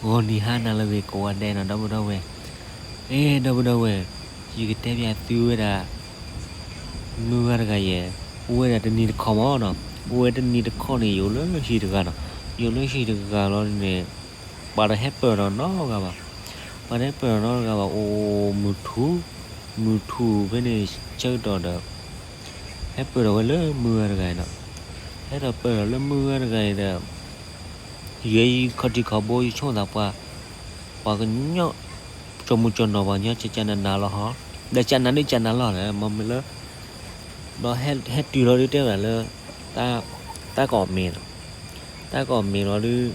ဂီၤနံၤဟါနၤလၢအဂ့ၤကိးဂၤဒဲးနီၤ ဒီပုၢ်ဒီဝဲၢ်, အဲ ဒီပုၢ်ဒီဝဲၢ်, ယကတဲပျးသုဝဲဒၣ် မုၢ်ဂၤတဂၤယဲ, အိၣ်ဝဲဒၣ်တနံၤတခီမးနီၤ, အိၣ်ဝဲတနံၤတခီန့ၣ် ယအိၣ်လၢဟံၣ်တဂၤနီၤ, ယအိၣ်လၢဟံၣ်တဂၤလီၤန့ၣ်, ပှၤတဟဲပၢၢ်ဒီးနီတဂၤဘၣ်, ပှၤတဟဲပၢၢ်ဒီးနီတဂၤဘၣ် အိၣ်မုၢ်ထူ, မုၢ်ထူဖဲန့ၣ်ဆၢကတီၢ်ဒီး ဟဲပၢၢ်ဒီးဝဲလၢမုၢ်ဂၤတဂၤအံၤနီၤ, ဟဲထီၣ်ပၢၢ်ဒီးလၢမုၢ်ဂၤတဂၤအံၤဒီး ယဲယခီၣ်ထံးခီၣ်ဘိ ယဆိကမိၣ်သးပှၤ, ပှၤကညီ, ကၠီမုၢ်ကၠီနီၤ ပှၤကညီကကနးနးလီၤဟီ, ဒီးကနးဒ်ကနးလီၤလၢ မ့မ့ၢ်လၢ, ဒီးဟဲတုၤလီၤဒုးတဲဝဲဒၣ်လၢ, တၢ်ကအီၣ်မ့ၤနီၤ, တၢ်ကအီၣ်မ့ၤလီၤဒုး,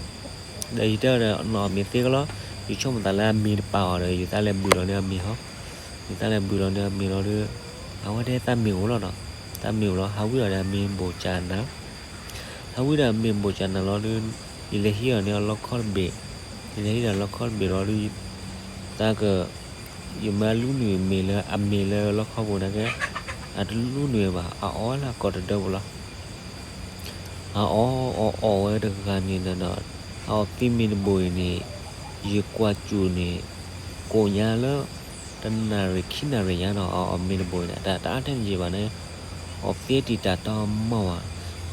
ဒီးယတဲဝဲဒၣ်နအီၣ်မ့ၤသ့ကလီၤ, ယဆိကမိၣ်သးလၢအမ့ၤတပာ်အီၤဒီး ယသးလဲၤဘုးလီၤန့ၢ်အမ့ၤဟီ, ယသးလဲၤဘုးလီၤန့ၢ်အမ့ၤလီၤဒုး, အဝဲတဲသးမ့ၢ်အိၣ်လီၤနီၤ, သးမ့ၢ်အိၣ်လီၤ ဟးဝံၣ်အီၤဒီးအမ့ၤဘိၣ်ကနး ဟးဝံၣ်ဒီးအမ့ၤဘိၣ်ကနးလီၤဒုး, ယလဲၤဟံးအီၤန့ၢ်အီၤလီခီတဘ့ၣ်, ယလဲၤဟံးဒီးလီခီတဘ့ၣ်လီၤဒုး, တၢ်က, ယမၢအလူနုာ်မ့ၤလၢအမ့ၤလၢလီခီပူၤန့ၣ်ကဲ, အတလူနုာ်ဘၣ် အအီၣ်လၢအကိာ်တဒၢပူၤလီၤ, အအီၣ်အီၣ်အီၣ်ဝဲတဂၤန့ၣ်ဒီး, အအီၣ်သ့မ့ၤတဘိၣ်အံၤန့ၣ်, ယကွၢ်စူၣ်န့ၣ်, ကိးညါလၢ တနၣ်ရံၣ်ခံနၣ်ရံၣ်ညါနီၤ အအီၣ်မ့ၤတဘိၣ်အံၤန့ၣ် တၢ်အါထဲန့ၣ်ယံာ်ဘၣ်န့ၣ်, အီၣ်သ့တံာ်တာ်တၢ်မီၢ်ဘၣ်,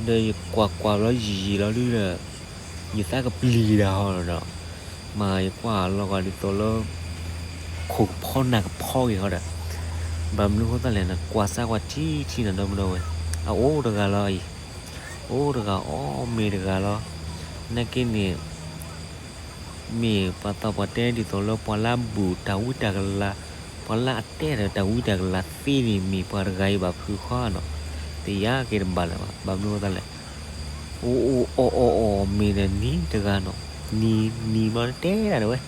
ဒီးယကွၢ်ကွၢ်လီၤယံာ်ယံာ်လီၤဒုးဒီး, ယသးကပျံၤတၢ်ဟီဒီး, မ့ၢ်ယကွၢ်လီၤဂာ်ဒ်သိးလၢ ခိၣ်ကဖီနၢ်ကဖီဂ့ၤဟီဒီး, ဘၣ်မနုၤဃိသတးလဲၣ် နကွၢ်စၢ်ကွၢ်ထံထံနီၤ ဒီပုၢ်ဒီဝဲၢ်, အအိၣ်တဂၤလီၤအံၤ, အိၣ်တဂၤအီၣ်မ့ၤတဂၤလီၤ, နာ်က့န့ၣ် မ့ၢ်ပှၤသးပှၢ်တဲဒ်သိးလၢပှၤလၢအဘူးတၢ်ဝံတၢ်ကလၤ, ပှၤလၢအတဲဒီးတၢ်ဝံတၢ်ကလၤသ့န့ၣ် မ့ၢ်ပှၤတဂၤအံၤဘၣ်ဖုးဃီနီၤ, တယါက့ၤတဘၣ်လၢၤဘၣ် ဘၣ်မနုၤဃိသတးလဲၣ်, အိၣ်အိၣ်အီၣ်အီၣ်အီၣ်မ့ၤဒီးနံၤတဂၤနီၤ, နံၤ, နံၤမ့ၢ်တဲဒၣ်တဝဲ,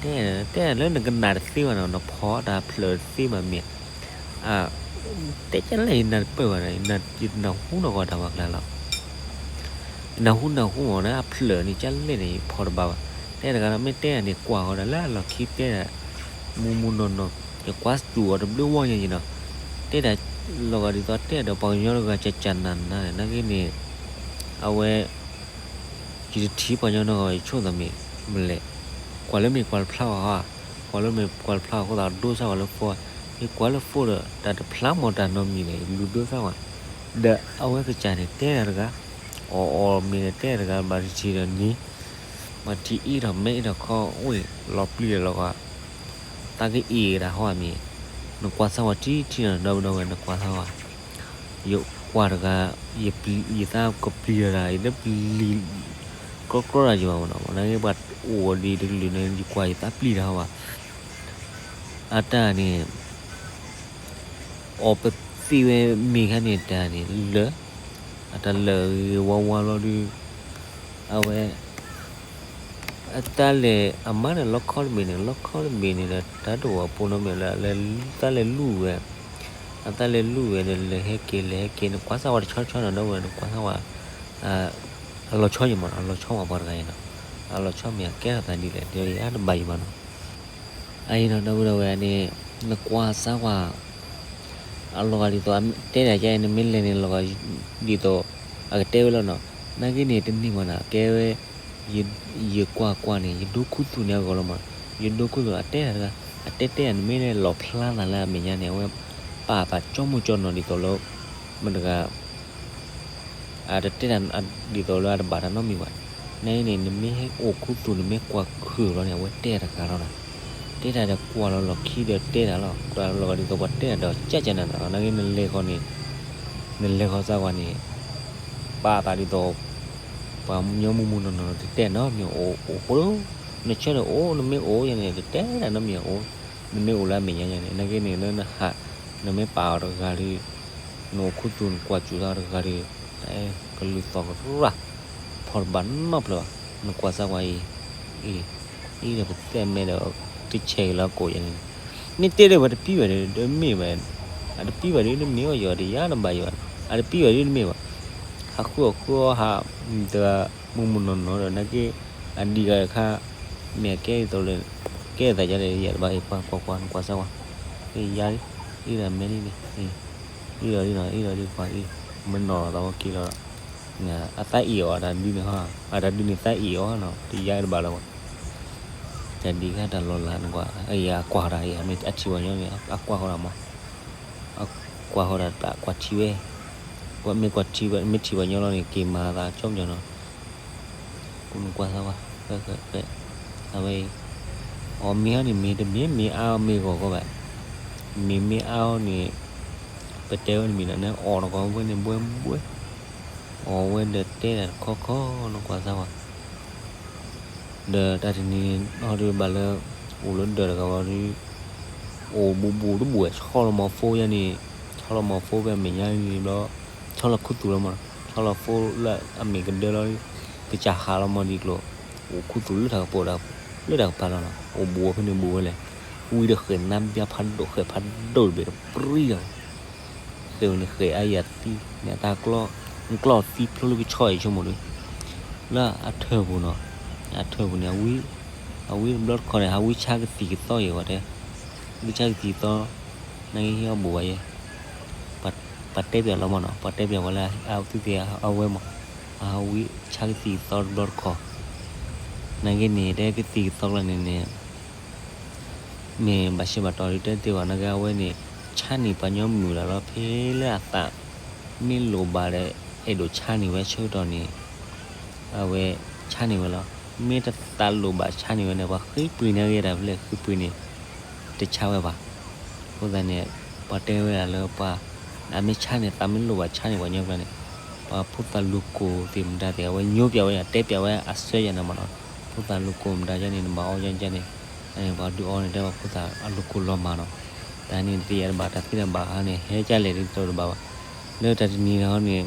တဲ, တဲဒၣ်လၢနကနၣ်တသ့ဘၣ်နီၤ နဖီတၢ်ဖျၢၣ်တသ့ဘၣ်မ့ၢ်, တဲကလဲၣ်ယနၢ်တပၢၢ်ဘၣ်ဒီး ယနၢ်ဟူနီၢ်ဂီၤတၢ်ဘၣ်ကျါလီၤ နၢ်ဟူနၢ်ဟူမ့ၢ်ဒီး အဖျၢၣ်န့ၣ် ကလဲၣ်န့ၣ် ယဖီတဘၣ်ဘၣ်. တဲတဂၤဒီး မ့ၢ်တဲဒၣ်န့ၣ် ကွၢ်ဃီဒီး လၢအလီၢ်ခံတဲဒၣ် မူမူနီၢ်နီၢ်, ယကွၢ်စူၣ်အီၤတဘျုးဝီညါယနီၤ. တဲဒၣ် လီၤဂာ်ဒ်သိးတဲဒၣ်ဒီး ပှၤကညီတဂၤ ကကနးနးန့ၣ် နာ်က့န့ၣ် အဝဲ ယတထံၣ်ပှၤကညီနီၢ်ဂီၤ ယဆိကမိၣ်သးမ့ၢ် မနုၤလဲၣ်, ကွၢ်လၢမ့ၢ်ကွၢ်တဖျါဘၣ်ဧါ, ကွၢ်လၢမ့ၢ်ကွၢ်တဖျါဘၣ်အဃိသတး ဒိသၣ်ဝဲလၢ phone, ယကွၢ်လၢ phone ဒီး တၢ်တဖျါမ့ၢ်တၢ်နီတမံၤန့ၣ် ယလူၤဒိသၣ်ဝဲ, ဒီးအဝဲကစၢ်န့ၣ် တဲဒၣ်တဂၤ, အီၣ်အီၣ်မ့ၤန့ၣ် တဲဒၣ်တဂၤ ဘၣ်တထံၣ်ဒီးန့ၣ်, ဘၣ်ထံၣ်အ့ၣ်ထီၣ်မဲအ့ၣ်ထီၣ်ခီ အိၣ်လီၤပျံၤဒီးလီၤဂာ် တၢ်ကအ့ၣ်ဒၣ်ဟီဧါမ့ၢ်, နကွၢ်သးဝဲထံထံနီၤ ဒီပုၢ်ဒီဝဲၢ် နကွၢ်သးဝဲ, ယကွၢ်တဂၤ, ယသးကပျံၤတၢ် ယတပျံၤ ကြီကြီတၢ်ယဘၣ်မ့ၢ်နီၤ, နာ်က့ပှၤအိၣ်ဒံးတကလုာ်န့ၣ် ယကွၢ်ယသးပျံၤတၢ်ဟီဘၣ်. အတၢ်န့ၣ် အီၣ်ပသ့ဝဲမ့ၤခါန့ၣ် တၢ်န့ၣ်လၢာ်, အတၢ်လၢာ်ဂ့ၤဝါဝါလီၤဒုး, အဝဲ အတၢ်လဲၤအမါန့ၣ် လီခီတဘ့ၣ်န့ၣ် လီခီတဘ့ၣ်န့ၣ်ဒီး တၢ်တအိၣ်အဖိနီတမံၤလၢ တၢ်လဲၤလူၢ်ဝဲ, အတၢ်လဲၤလူၢ်ဝဲဒီး လဲၤဟဲက့ၤ လဲၤဟဲက့ၤ နကွၢ်သးဝဲတဆီဆီနီၤ ဒီပုၢ်ဒီဝဲၢ် နကွၢ်သးဝဲ, အလီၤဆီယမ့ၢ်နီၤ အလီၤဆီဝဲပှၤတဂၤအံၤနီၤ, အလီၤဆီမ့ၢ်အကဲထီၣ်သးဒ်လဲၣ် ဒီးယၤတဘၣ်ယံၤမ့ၢ်နီၤ. အအံၤနီၤ ဒီပုၢ်ဒီဝဲၢ်န့ၣ် နကွၢ်သးဝဲ အလီၤဂာ်ဒ်သိး တဲဒၣ်ယဲအံၤ နမ့ၢ်လဲၤန့ၣ် လီၤဂာ်ဒ်သိး အကတဲဝဲလီၤနီၤ. နာ်က့န့ၣ် တနံၤမ့ၢ်နီၤ ကဲဝဲ ယကွၢ်ကွၢ်န့ၣ် ယဒိခူသူၣ်န့ၣ်အဂီၢ်လီၤမး, ယဒိခူသူၣ် အတဲတၢ်တဂၤ, အတဲတဲဒၣ် နမ့ၢ်လဲၤလီၣ်ဖျါသးလၢအမဲာ်ညါန့ၣ် အဝဲပာ်သးကၠီမိၢ်ကၠီနီၤ ဒ်သိးလၢ မတဂၤ အတတဲတၢ်ဒ်သိးလၢအတဘၣ်တၢ်နီတမံၤဘၣ်. နန့ၣ် နမ့ၢ်ဟဲအိၣ်ခူသူၣ် နမ့ၢ်ကွၢ်ခုၣ်လီၤန့ၣ် အဝဲတဲတၢ်တဂၤလီၤနီၤ. တဲတၢ်ဒီးကွၢ်လီၤလီၢ်ခံဒီးတဲတၢ်လီၤ, ကွၢ်လီၤဂာ်ဒ်သိးပှၤတဲတၢ်ဒီးကၠၢ်ကၠၢ်နၤနၤလီၤ. နာ်က့နလဲၤဃီန့ၣ် နလဲၤဃီစၢ်ကွၢ်န့ၣ် ပာ်သးဒ်သိး ပှၤကညီမုၢ်မုၢ်နီၢ်နီၢ် တတဲနီတမံၤ အိၣ်အိၣ်ဃိ, နဆၢဒီးအိၣ် နမ့ၢ်အိၣ်ယၤန့ၣ် တတဲတၢ်နီတမံၤအိၣ်, နမ့ၢ်အိၣ်လၢအမဲာ်ညါယၤန့ၣ် နာ်က့န့ၣ် လၢနဟး နမ့ၢ်ပာ်အီၤတဂၤဒီး နအိၣ်ခူသူၣ် နကွၢ်စူၣ်သးတဂၤဒီး ကလုၢ်သီၣ်ကရၢ် ဖီတဘၣ်နီတဖျၢၣ်ဘၣ်. နကွၢ်စၢ်ကွၢ်အံၤ အံၤဒီးပသဲမဲဒီး တဆဲးက့ၤလၢအကိာ်ယၤန့ၣ်, မ့ၢ်တဲဒီးပှၤတပံဘၣ်ဒီး တမ့ၢ်ဘၣ်, အတပံဘၣ်ဒီး တမ့ၢ်အီၤယၤ တယါတဘၣ်ယၤဘၣ်, အတပံဘၣ်ဒီး တမ့ၢ်ဘၣ်, ဟးဃုအီၣ်ဃုအီဟး တဂၤမုၢ်မုၢ်နီၢ်နီၢ်ဒီး နာ်က့ အဒံးဂၤတခါ မ့ၢ်အကဲဒ်သိးလၢ ကဲသးယၤဒီး ယၤတဘၣ်အံၤ ပှၤကွၢ်ကွၢ် နကွၢ်စၢ်ကွၢ်, ယၤ အံၤဒီးမဲလံန့ၣ် အံၤဒီးလံနီၤ အံၤဒီးလံပှၤအံၤ မ့ၢ်နီၢ်လီၤသးဝဲက့ၤလီၤ, အသးအ့ၣ်အီၤ အတၢ်ဒုးန့ၣ်ဟီ အတၢ်ဒုးန့ၣ်သးအ့ၣ်အီၤနီၤ တယါတဘၣ်လၢၤဘၣ်. ယၤဒံးကတၢ်လီၤလးနကွၢ်, အကွၢ်ဃီၤဒၣ် ယၤမ့ၢ်အထံၣ်ပှၤညီန့ၣ် အကွၢ်ဃီၤဒၣ်မး, အကွၢ်ဃီၤဒၣ်တၢ်ကွၢ်ထံဝဲ, မ့ၢ်ကွၢ်ထံဝဲ မ့ၢ်ထံၣ်ပှၤညီလီၤန့ၣ် က့ၤမၤသးကၠီကၠီနီၤ, နကွၢ်သးဝဲ, အဝဲအံၤ, အီၣ်မ့ၤဟီန့ၣ် မ့ၢ်တမ့ၢ်မ့ၢ်အါအီၣ်မ့ၢ်ဂီၤဂီၤဘၣ်, မ့ၢ်မ့ၢ်အါအီၣ်န့ၣ်, ပတဲဝဲတမံၤဒီး နအီၣ်တဂီၤဝဲန့ၣ်ဘှဲဘှဲ, အီၣ်ဝဲဒီးတဲဒၣ်တခီခီ နကွၢ်သးဝဲ ဒီးတၢ်တနံၤန့ၣ်ဒီးဘၣ်လၢ အိၣ်လၢဒၢးတဂၤဝဲဒီး အိၣ်ဘူးဘူးတဘူးဝဲ ဆီလီၤမီၤဖိယါန့ၣ်, ဆီလီၤမီၤဖိဖဲမဲာ်ညါန့ၣ်ဘျီ, ဆီလီၤခူသူၣ်လီၤမး, ဆီလီၤဖိလၢအမ့ၢ်ကဒၢလီၤ, ကစၢ်ဟးလီၤမီၤဒံးကျိၤ, အိၣ်ခူသူၣ်လၢတၢ်ကပိာ်ဒီး လၢတၢ်ကပၤလီၤနီၤ, အိၣ်ဘူးဝဲဖဲန့ၣ်ဘူးဝဲလဲၣ်, ဝံၤဒီးဃဲးနါဘျါဖးဒိၣ် ဃဲးဖးဒိၣ်တဘ့ၣ်တပြံလီၤ ဃဲးဝဲန့ၣ်ဃဲးအါယၤသံန့ၣ် အတၢ်ကျီ, ကျီသံဖျိလၢကဆီအံၤဆိကမိၣ်ဒီး, လၢအထၢၣ်ပူၤနီၤ, အထၢၣ်ပူၤန့ၣ် အဝံတဘျီတခီန့ၣ် ဟးဝံဆါကသံၣ်ကသီယဲဝဲတဲ, ဝံဆါကသံၣ်ကသီ, နာ်က့ဟ့ၣ်အီၣ်ဘူးဘၣ်ယဲ, ပှၤတဲပၠးလီၤမးနီၤ, ပှၤတဲပၠးဝဲလၢအဝဲသုသ့ၣ်အဝဲမး, အဝံဆါကသံၣ်ကသီတဘျီတခီ, နာ်က့န့ၣ် တဲကသံၣ်ကသီကျါန့ၣ်န့ၣ် မ့ၢ်ဘၣ်ရှဲဘၣ်တီၤဒုးတဲတ့ၢ်ဘၣ် နာ်က့အဝဲန့ၣ် ဆါန့ၢ်ပှၤညီမုၣ်ဒၣ်လီၤ ဖဲလၢအသးမ့ၢ်လိၣ်ဘၣ်ဒီး အဲၣ်ဒိးဆါန့ၢ်ဝဲဆၢကတီၢ်န့ၣ်, အဝဲဆါန့ၢ်ဝဲလီၤ. မ့ၢ်တသးလိၣ်ဘၣ်ဆါန့ၢ်ဝဲန့ၣ် ပှၤဃ့ပှ့ၤန့ၢ်ဂ့ၤတၢ်ဖဲလဲၣ် ဃ့ပှ့ၤန့ၣ် တဆါဝဲဘၣ်. အဃိသတးန့ၣ် ပှၤတဲဝဲဒၣ်လၢပှၤ အမ့ၢ်ဆါန့ၢ် သးမ့ၢ်လိၣ်ဘၣ်ဆါန့ၢ်ပှၤညီကျါန့ၣ် ပှၤဖိသၣ်လူၤကိၢ်သ့ၣ်မတၤသ့ၣ် အဝဲညိပၠးဝဲ တဲပၠးဝဲအစၢယၤန့ၣ်မးနီၤ. ဖိသၣ်လူၤကိၢ်မတၤဒ်န့ၣ် နဘၣ်အီၣ်ယၤဒ်န့ၣ် ပှၤဒုးအီန့ၣ် တဲဝဲဖိသၣ်အလူၤကိၢ်လီၤမၢ်နီၤ. တၢ်န့ၣ်တယၤတဘၣ် တၢ်သ့တၢ်ဘၣ်ဟါန့ၣ် ဟဲကၢ်လဲၣ်ဒ်သိးတဘၣ်ဘၣ်. လၢတၢ်တနံၤန့ၣ်ဟီန့ၣ်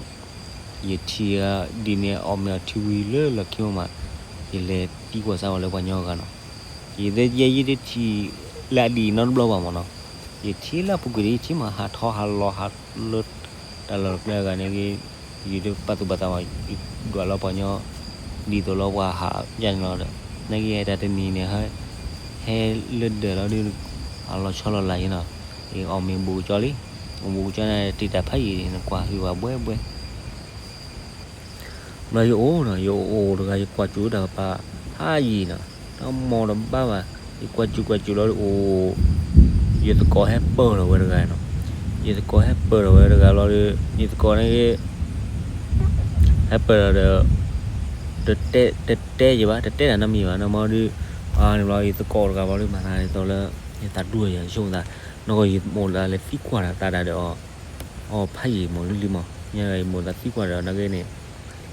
ယထံၣ်ဒ်န့ၣ် အီၣ်မ့ၤအီထံဝံၤလၢလီၢ်ခံမးမး ယလဲၤသံကွၢ်စၢ်ဝဲလၢပှၤညီဂၤနီၤ. ယယဲယတထံၣ်လၢအဒံးနီတဘျီဘၣ်မးနီၤ. ယထံၣ်လၢအပူၤကွံာ်ဒီး ယထံၣ်မး ဟးထီၣ်ဟးလီၤဟးလၢ တၢ်လီၢ်တကျဲအဂၤန့ၣ်ဂ့ၤ ယတပာ်သူၣ်ပာ်သးဘၣ် ယဒွးလီၤပှၤညီ ဒ်သိးလီၤပှၤဟးယါန့ၣ်လီၤဒီး နာ်က့တၢ်တနံၤန့ၣ် ဟဲလၢဒၢးလီၤဒုး အလီၤဆီလီၤလးယဲနီၤ. ယအီၣ်မ့ၤဘူးကၠီလံ, အီၣ်ဘူးကၠီန့ၣ် တ့ၢ်တၢ်ဖးယံာ်န့ၣ် နကွၢ်ဟုၣ်ဘၣ်ဘှဲဘှဲ ဘျီယအိၣ်နီၤ ယအိၣ်တဂၤ ယကွၢ်စူၤတၢ်ကပၤဖးယံာ်နီၤ တမီၢ်တဘၣ်ဘၣ်. ယကွၢ်စူၤကွၢ်စူၤလီၤဒုးအိၣ် ယသကိးဟဲပၢၢ်ထီၣ်ဝဲတဂၤနီၤ. ယသကိးဟဲပၢၢ်ထီၣ်ဝဲတဂၤလီၤဒီး ယသကိးန့ၣ်ဂ့ၤ ဟဲပၢၢ်ထီၣ်ဒီး တတဲယဘၣ် တတဲတၢ်နီတမံၤဘၣ် နမီၢ်ဒုး အန့ၣ်ဘျီ ယသကိးတဂၤဘျီဒုး မၤသးဒ်သိးလၢ ယသးဒူယၤ ယဆိကမိၣ်သး နကီၢ်ယမိၢ်လၢလဲၤသံကွၢ်တၢ်သးဒၣ်ဒီးအီၤ အီဖးယံာ်မးလံလံမး ညါယမိၢ်သးသံကွၢ်ဒီး နာ်က့န့ၣ်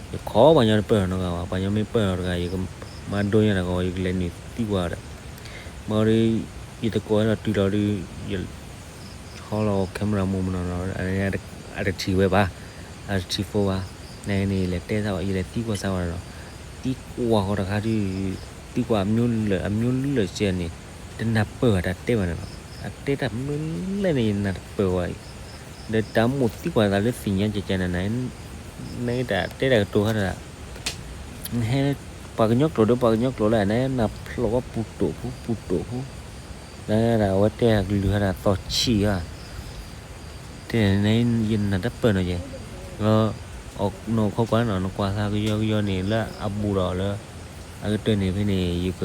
ယခီပှၤညီတပၢၢ်ထီၣ်နီတဂၤဘၣ် ပှၤညီမ့ၢ်ပၢၢ်ထီၣ်တဂၤ ယကမၤဒိညါတၢ်ကီ ယကလဲၤနုာ်သံကွၢ်ဒီး မ့ၢ်ဒီး ယသကိးဟဲလီၤတုၤလီၤဒုး ယ ဟီလီၤ camera မူးမနီၤနီၤ အတထံၣ်ဝဲဘၣ် အတထံၣ် phone ဘၣ် နန့ၣ် ယလဲၤတဲသးဝဲ ယလဲၤသံကွၢ်သးဝဲဒီး သံကွၢ်ဃီတခါဒုး သံကွၢ်အမျိုးလၢာ် အမျိုးလၢာ်စဲန့ၣ် တနၢ်ပၢၢ်ဘၣ်တၢ်တဲဘၣ်န့ၣ်လီၤ. အတဲတၢ်မနုၤလဲၣ်န့ၣ် ယနၢ်တပၢၢ်ဝဲအံၤ ဒီးတၢ်မိၣ်သံကွၢ်သးလၢသ့ၣ်ညါကဲကဲန့ၣ် နတၢ်တဲတၢ်ကတိၤဟဲဒီး နဟဲ ပှၤကညီကျိာ်ဒီး ပှၤကညီကျိာ်လၢ နနၢ်ဖျိးဝဲပူၤတိာ်ဖိ ပူၤတိာ်ဖိ လၢဒၣ်အဝဲတဲအကလုၢ်ဟဲဒၣ်သီဆံးဧါ တဲန့ၣ် ယနၢ်တပၢၢ်နီၤယဲ လီၤ နီၢ်ခိကွၢ်နီၤ နကွၢ်သးကယီကယီန့ၣ် လၢအဘူးဒီးလၢ အကတၢၢ်န့ၣ်ဖဲန့ၣ် ယက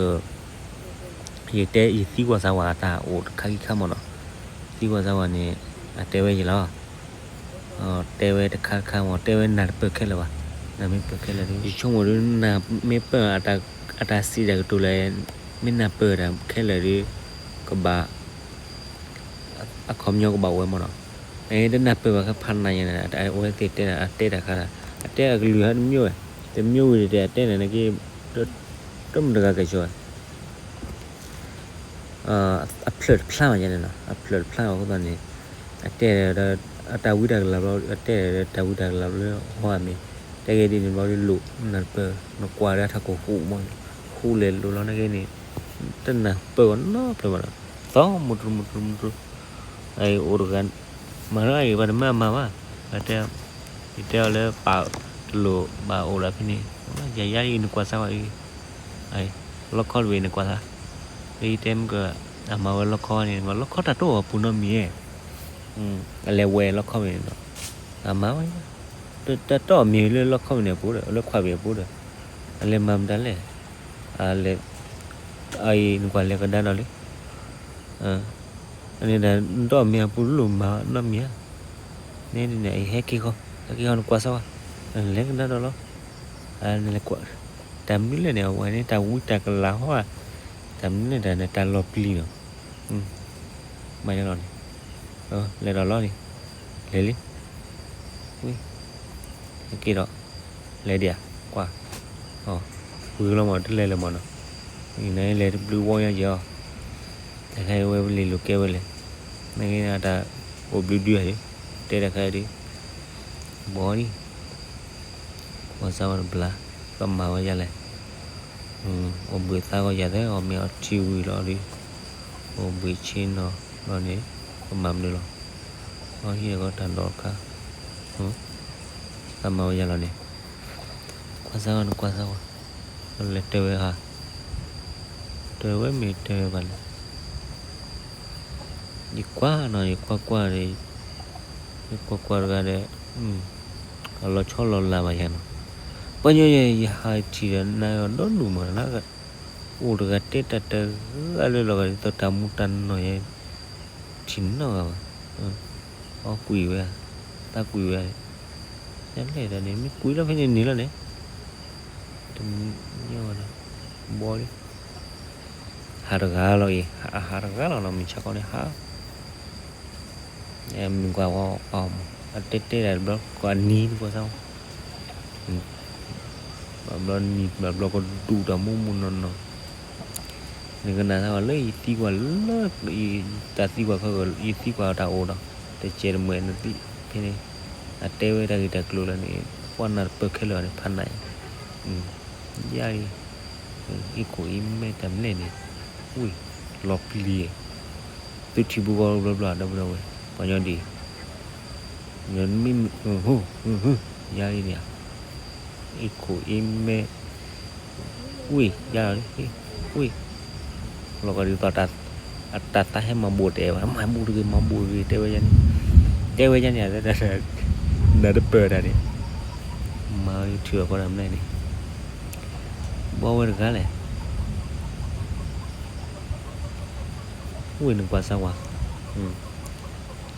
ယတဲ ယသံကွၢ်သးဝဲအတၢ်အိၣ်တခါခံခါမးနီၤ သံကွၢ်သးဝဲန့ၣ် အတဲဝဲယဲလီၤ တဲဝဲတခါတခါမး တဲဝဲနၢ်တပၢၢ်ခဲလၢာ်ဘၣ် နၢ်မ့ၢ်ပၢၢ်ခဲလၢာ်ဒီး ယဆိကမိၣ်ဒီး နၢ်မ့ၢ်ပၢၢ် အတၢ်စံးတၢ်ကတိၤလဲၣ် မ့ၢ်နၢ်ပၢၢ်တၢ်ခဲလၢာ်ဒီး ကဘၣ် အခီပညီကဘၣ်ဝဲမးနီၤ တနၢ်ပၢၢ်ဘၣ်ခဲဖးနးညါန့ၣ် အဝဲသ့ၣ်တဲန့ၣ် အတဲတၢ်ခါဒၣ် အတဲအကလုၢ်ဟဲတမျိုးဝဲ တမျိုးဝဲဒီး အတဲန့ၣ်နက့ တမုၢ်တဂၤကဲဆိ အဖျၢၣ်တဖျါဘၣ်ယဲန့ၣ်နီၤ အဖျၢၣ်တဖျါဘၣ်အဃိသတးန့ၣ် အတဲဒီး အတၢ်ဝံတၢ်ကလၤဘျီ အတဲဒီးတၢ်ဝံတၢ်ကလၤဘျီလၢဟီအမ့ၢ် တဲဂ့ၤဒ်န့ၣ်ဘျီဒ်လိၣ် နၢ်တပၢၢ် နကွၢ်ဒီးထးခိၣ်ဟူးမး ဟူးလဲၤလိာ်လီၤနာ်က့န့ၣ် တနၢ်ပၢၢ်အီၤနီတဖျၢၣ်ဘၣ်ဒီး သီမူတြူမူတြူမူတြူ အိၣ်တဂၤ မၤလၢအဂ့ၤဘၣ်တမ့ၢ်အမၤဘၣ် တဲ ယတဲအီၤလၢပာ်တလိၣ် ဘၣ်အိၣ်ဒီးဖဲန့ၣ် ယၤယၤအံၤနကွၢ်စၢ်ဝဲအံၤ လီခီတဘ့ၣ်နကွၢ်စၢ် ယတဲမ့ၢ်က အမၤဝဲလီခီန့ၣ် လီခီတၢ်တအိၣ်အပူၤနီတမံၤဧါ အလဲၤဝဲလီခီဘ့ၣ်န့ၣ်ဒီး အမၤဝဲ တၢ်တအိၣ်မံၤလၢလီခီဘ့ၣ်န့ၣ်အပူၤဒီး လၢခွါဘ့ၣ်အပူၤဒီး အလဲၤမၤမတၤလဲၣ် အလဲၤ အံၤနကွၢ်လဲၤကဒါဒီးလံ, အန့ၣ်ဒီး ဒီးမ့ၢ်အပူၤလိၣ်မၤနီတမံၤဧါ, န့ၣ်န့ၣ် အံၤဟဲက့ၤဃီ, ဟဲက့ၤဃီနကွၢ်စၢ်ဝဲ, လဲၤကဒါဒီးလီၤ, နလဲၤကွၢ်, တၢ်မနုၤလဲၣ်န့ၣ် အဝဲန့ၣ် တၢ်ဝံတၢ်ကလၤဟီဧါ, တၢ်မနုၤလဲၣ်တၢ်န့ၣ် တၢ်လီၤပျံၤနီၤ, မၤယလီၤန့ၣ်, လဲၤဒီးလီၤန့ၣ်, လဲၤလံ, ဝံၤ, ဟဲက့ၤဒီး, လဲၤဒံးဧါ, ကွၢ်, ဝံၤလီၤမး တလဲၤလၢၤမးနီၤ, နလဲၤတဘျုးဝီညါယဲအီၤ, တၢ်ခါအံၤဝဲလံာ်လိာ်ကဲဝဲလဲၣ်, နက့တၢ်အိၣ်ဘျုးဒုဧါဒံး, တဲတၢ်ခါအံၤဒံး, ဘီလံ ကွၢ်စၢ်ဝဲတဘျီ, ကမၤဝဲယၤလဲၣ်, အိၣ်ဘှံးသါဂီၢ်ယၤသၢ အီၣ်မ့ၤအီထံဝံၤလီၤဒုး, အိၣ်ဘှံးဆ့နီၤလီၤန့ၣ်, ကမၤမနုၤလီၤ, အဟံၣ်အဂီၢ်တၢ်ဒီးခါ, ကမၤဝဲယၤလီၤန့ၣ်, ကွၢ်စၢ်ဝဲနကွၢ်စၢ်ဝဲ, လဲၤတဲဝဲဧါ, တဲဝဲမ့ၢ်တဲဝဲဘၣ်လဲၣ် ယကွၢ်နီၤ ယကွၢ်ကွၢ်ဒီး, ယကွၢ်ကွၢ်တဂၤဒီး, အလီၤဆီလီၤလးဘၣ်ယၤနီၤ, ပှၤညီယဲ ယဟးထံၣ်ဒီးနၤအီၤဒီဒူၣ်မး, အိၣ်တဂၤတဲတၢ်တဂၤလၢလီၤဂာ်ဒ်သိးတၢ်မူတၢ်နီၢ်ယဲ, ထံၣ်နီၣ်ဂၤဘၣ်, အီကွံာ်ဝဲ, သးကွံာ်ဝဲ, ယလဲၣ်ဒီးန့ၣ် မ့ၢ်ကွံာ်လီၤဖဲန့ၣ်န့ၣ်လီၤန့ၣ် တညီဝဲဒၣ်, ဘီလံ, ဟးတဂၤလီၤအံၤ, ဟးတဂၤလီၤနီၤ မုၢ်ဆါခီန့ၣ်ဟး, မုၢ်ကွၢ်ဝဲပှၤမး အတဲတဲဒၣ်တဘျီ ကွၢ်နံၤတဘျီစၢ်, ဘျီနံၤဘျီကဒူၣ်တၢ်မူမူနီၢ်နီၢ်, နကနၣ်သးဝဲလၢယသံကွၢ်လၢ, တၢ်သံကွၢ်ခဲ ယသံကွၢ်တၢ်အိၣ်ဒီး, တစဲးတမှဲးနသံ, ဖဲန့ၣ်, အတဲဝဲတၢ်ဂ့ၢ်တၢ်ကျိၤလၢန့ၣ်, ပှၤနၢ်တပၢၢ်ခဲလၢာ်န့ၣ် ဖးနးအံၤ, ယါလံ, အ့ၣ်ခိၣ်အ့ၣ်မဲတၢ်မနုၤလဲၣ်န့ၣ်, ဝံၤ, လီၤပျံၤ, သုထံၣ်ဘူးကီးဘျီဘျီ ဒီပုၢ်ဒီဝဲၢ် ပှၤညီဒ်အံၤ, မ့ၢ်, ယါလံန့ၣ်, အ့ၣ်ခိၣ်အ့ၣ်မဲ, ဝံၤ, ယါလံ, ဝံၤ, လီၤဂာ်ဒ်သိး အတၢ်သးဟဲမၤဘိၣ်တဲဘၣ် မၤဘိၣ်တဂ့ၤ မၤဘိၣ်တဂ့ၤ တဲဝဲယါန့ၣ်, တဲဝဲယါန့ၣ် နၢ်တပၢၢ်တၢ်န့ၣ်, မၤထံၣ်အီၤကီးတၢ်မနုၤန့ၣ်, ဘီဝဲတဂၤလဲၣ်, ဝံၤနကွၢ်စၢ်ဝဲ,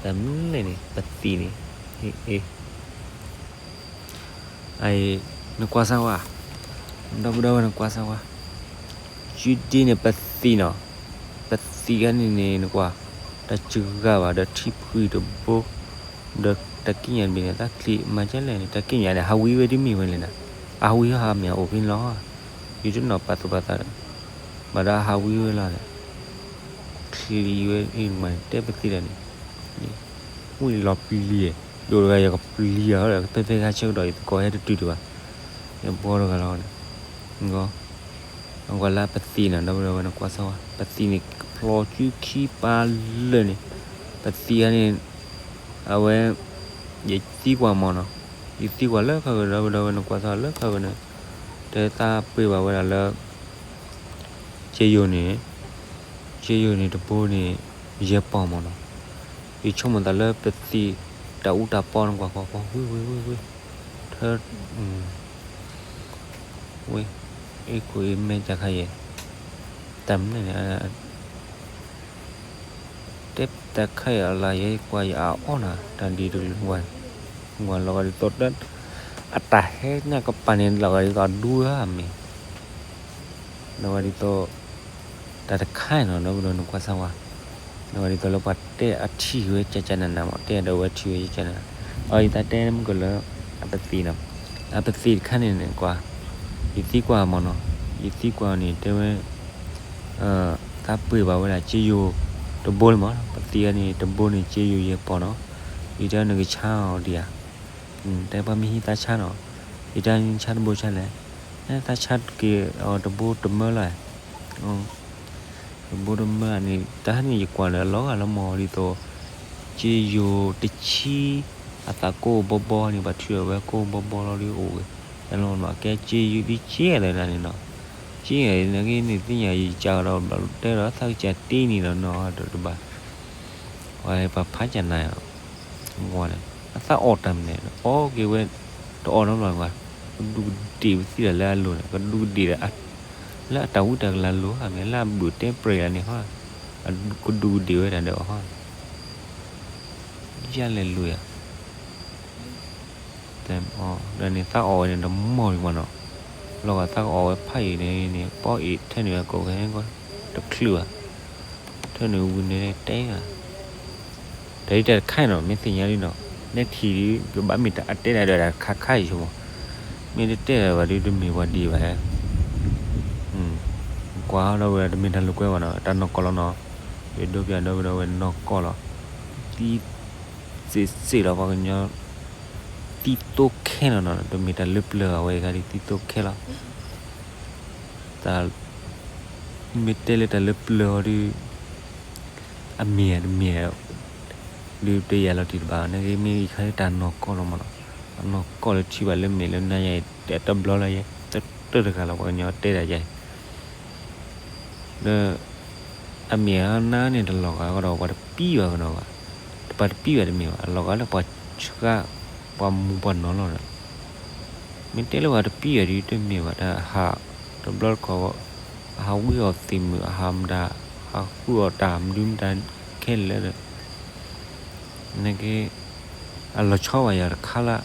တၢ်မနုၤလဲၣ်န့ၣ် ပသံၣ်န့ၣ်, အ့ၣ် အံၤ, နကွၢ်စၢ်ဝဲ, ဒီပုၢ်ဒီဝဲၢ်နကွၢ်စၢ်ဝဲ, ယုဒ့န့ၣ်ပသံၣ်နီၤ, ပသံၣ်ခါန့ၣ်န့ၣ်နကွၢ်, တၢ်စှၤဂၤဘၣ် ဒီးထံဖှံၣ်တဘိ, ဒီးတၢ်ကံၣ်ညါတဘ့ၣ်န့ၣ် တၢ်ချံးမၤကဲလဲၣ်န့ၣ် တၢ်ကံၣ်ညါန့ၣ် ဟးဝံဝဲဒ်မ့ၢ်ဝဲလဲၣ်နၤ, အဟးဝံဟးမ့ၢ်အအိၣ်ဖဲန့ၣ်လီၤ, ယတနီၤပာ်သူၣ်ပာ်သးဒီး, ဘၣ်ဒီးအဟးဝံဝဲလီၤဒီး ချံးဝဲအံၤမး တဲပသံၣ်တၢ်န့ၣ်, ဝံၤလီၤပျံၤ, ယအိၣ်တဂၤယကပျံၤအီၤဒီး ဖဲဖဲခါဆၢကတီၢ်ယသကိးဟဲတတုၤဒံးဘၣ်, ယဘီတဂၤလီၤန့ၣ်, အကွၢ်လၢပသံၣ်နီၤ ဒီပုၢ်ဒီဝဲၢ်နကွၢ်စၢ်ဝဲ ပသံၣ်န့ၣ် ဖျိးစုခံပာ်လၢာ်န့ၣ်, ပသံၣ်အန့ၣ်, အဝဲ, ယသံကွၢ်မးနီၤ, ယသံကွၢ်လၢခါဂ့ၤ ဒီပုၢ်ဒီဝဲၢ်နကွၢ်စၢ်လၢခါဂ့ၤန့ၣ်, တဲသးပှ့ၤဘၣ်ဝဲဒၣ်လၢ က့ယိၤန့ၣ်, က့ယိၤန့ၣ်တဘိန့ၣ် ယဲၢ်ပီၢ်မးနီၤ, ယဆိကမိၣ်သးလၢပသံၣ်တၢ်အူတၢ်ပီနကွၢ်ကွၢ်ကွၢ် ဝံၤဝံၤဝံၤဝံၤ, ထၢ, ဝံၤ, အ့ၣ်ခိၣ်အ့ၣ်မဲတၢ်ခါယဲၢ်, တၢ်မနုၤန့ၣ် တဲတၢ်ခါအံၤအလၢယဲကွၢ်ယအအီၣ်နၤ တၢ်ဒ်တကလုာ်, ကွၢ်လီၤဂာ်ဒ်သိး, အတၢ်ဟဲနၢ်ကပၤန့ၣ် လီၤဂာ်ဒ်သိးအဒူဧါမ့ၢ်, လီၤဂာ်ဒ်သိး, တၢ်တခါနီၤ ဒီပုၢ်ဒီဝဲၢ်နကွၢ်စၢ်ဝဲ, လီၤဂာ်ဒ်သိးလၢပှၤတဲအထံၣ်ဝဲကၠၢ်ကၠၢ်နးနးမး တဲအဒၣ်ဝဲထံၣ်ဝဲကၠၢ်ကၠၢ်နးနး, အအံၤသးတဲမုၢ်ကလၢ, အပသံၣ်နီၤ, အပသံၣ်တခါန့ၣ်န့ၣ်ကွၢ်, ယသံကွၢ်မးနီၤ, ယသံကွၢ်န့ၣ်တဲဝဲ သးပှ့ၤဘၣ်ဝဲဒၣ်က့ယိၤတဘိလံမး, ပသံၣ်အန့ၣ် တဘိန့ၣ်က့ယိၤယဲၢ်ပီၢ်နီၤ, ယတဲနကဆါအီၤဒံးဧါ, တဲပှၤမ့ၢ်ဟံးသးဆါနီၤ, ယတဲနဆါတဘိဆါလဲၣ်, သးဆါက့ၤအီၤတဘိတမၢလီၤ, တဘိတမၢန့ၣ် တၢ်ဟဲန့ၣ်ယကွၢ်လၢအလီၤဂာ်လီၤမးဒ်သိး က့ယိၤတဆံ အသးကိၢ်ဘီဘီန့ၣ် ပှၤထုးအဝဲကိၢ်ဘီဘီလီၤဒ်အိၣ်ဝဲ, အလီၤနီၤ ကဲက့ယိၤဒ်က့ယၤလၢနၤန့ၣ်နီၤ, က့ယၤန့ၣ်က့န့ၣ်သ့ၣ်ညါယကးဒီးဘျီတဲဒီးသးကစၢ်တ့န့ၣ်ဒီးနီၤဒီးတဘၣ်, ပှၤပာ်ဖးကၢ်နၤ, ဝဲန့ၣ် အသးအီၣ်တၢ်မနုၤန့ၣ် အီၣ်က့ၤဝဲ, တအီၣ်နီတဘျီကွၢ်, ကဒူးကဒ့ၣ်ပသံၣ်ဒီးလၢအလိၤန့ၣ် ကဒူးကဒ့ၣ်ဒီး, လၢအတၢ်ဝံတၢ်ကလၤလိၤဧါ, မ့ၢ်လၢအဘုၣ်တဲပြဲးလၢန့ၣ်ဟီ, အကဒူးကဒ့ၣ်ဝဲဒၣ်ဒီးအီၤဟီ, ယလဲၤလိၤယၤ, တဲအီၤဒီးန့ၣ် သးအီၣ်ဝဲန့ၣ်တမီၢ်လံမးနီၤ, လီၤဂာ်သးကအီၣ်ဝဲဖးယံာ်န့ၣ်န့ၣ် ပီအ့ၣ်ထဲန့ၣ်ဝဲကိးဂၤ တချုးဘၣ်, ထဲန့ၣ်ဝံၤန့ၣ်တဲဧါ, တၢ်ဒ်တၢ်တခါနီၤ မ့ၢ်သ့ၣ်ညါလံနီၤ, နဲထံၣ်ဒ်ကဘၣ်မ့ၢ်တၢ်အတဲဒၣ်ဒီးတၢ်တခါခါအံၤဆိမး, မ့ၢ်တတဲဒၣ်ဘၣ်ဒ်တမ့ၢ်ပှၤဒ်ဘၣ်, ကွၢ်ဒီပုၢ်ဝဲၢ် တမ့ၢ်တၢ်လိာ်ကွဲဘၣ်နီၤ တၢ်နီၢ်ကီၢ်လီၤနီၤ, ယဒိပၠးဒီပုၢ်ဝဲၢ်နီၢ်ကီၢ်လီၤ, သံစ့ၢ်စ့ၢ်လီၤ ပှၤကညီ သံသိခဲလီၤနီၤ, တမ့ၢ်တၢ်လၢပျၢၤဘၣ်ဝဲအံၤခါဒ်သံသိခဲလီၤ, တၢ် မ့ၢ်တဲလၢတၢ်လၢပျၢၤအီၤဒ် အမ့ၢ်ဧါတမ့ၢ်ဧါ ဒုးတဲယၤလီၤတံၢ်တဘၣ်, နာ်က့မ့ၢ်အံၤခါဒ်တၢ်နီၢ်ကီၢ်လီၤမးနီၤ, တၢ်နီၢ်ကီၢ်လၢထံၣ်ဘၣ်လၢမဲာ်လၢနါယၤ တဘျီလၢယဲ တတၢၢ်တဂၤလီၤ ပှၤကညီတဲဒၣ်ယဲ ဒီး အမ့ၢ်အနါန့ၣ်တလီၤဂာ်ကဒီး ပှၤတပံဘၣ်ကဒီးဘၣ်, ပှၤတပံဘၣ်တမ့ၢ်ဘၣ် အလီၤဂာ်လၢပှၤဆှၢ ပှၤမူပှၤနီၢ်လီၤဒီး မ့ၢ်တဲလၢပှၤတပံဘၣ်ဒ်တမ့ၢ်ဘၣ် တၢ်ဟး တဘျီတခီၣ် အဟးဝံအီၣ်သ့ၣ်မုၣ် အဟးမတၤ ဟးဃုအီၣ်တၢ်မနုၤမတၤခဲလၢာ်ဒီး နက့ အလီၤဆီဘၣ်ယၤတခါလၢ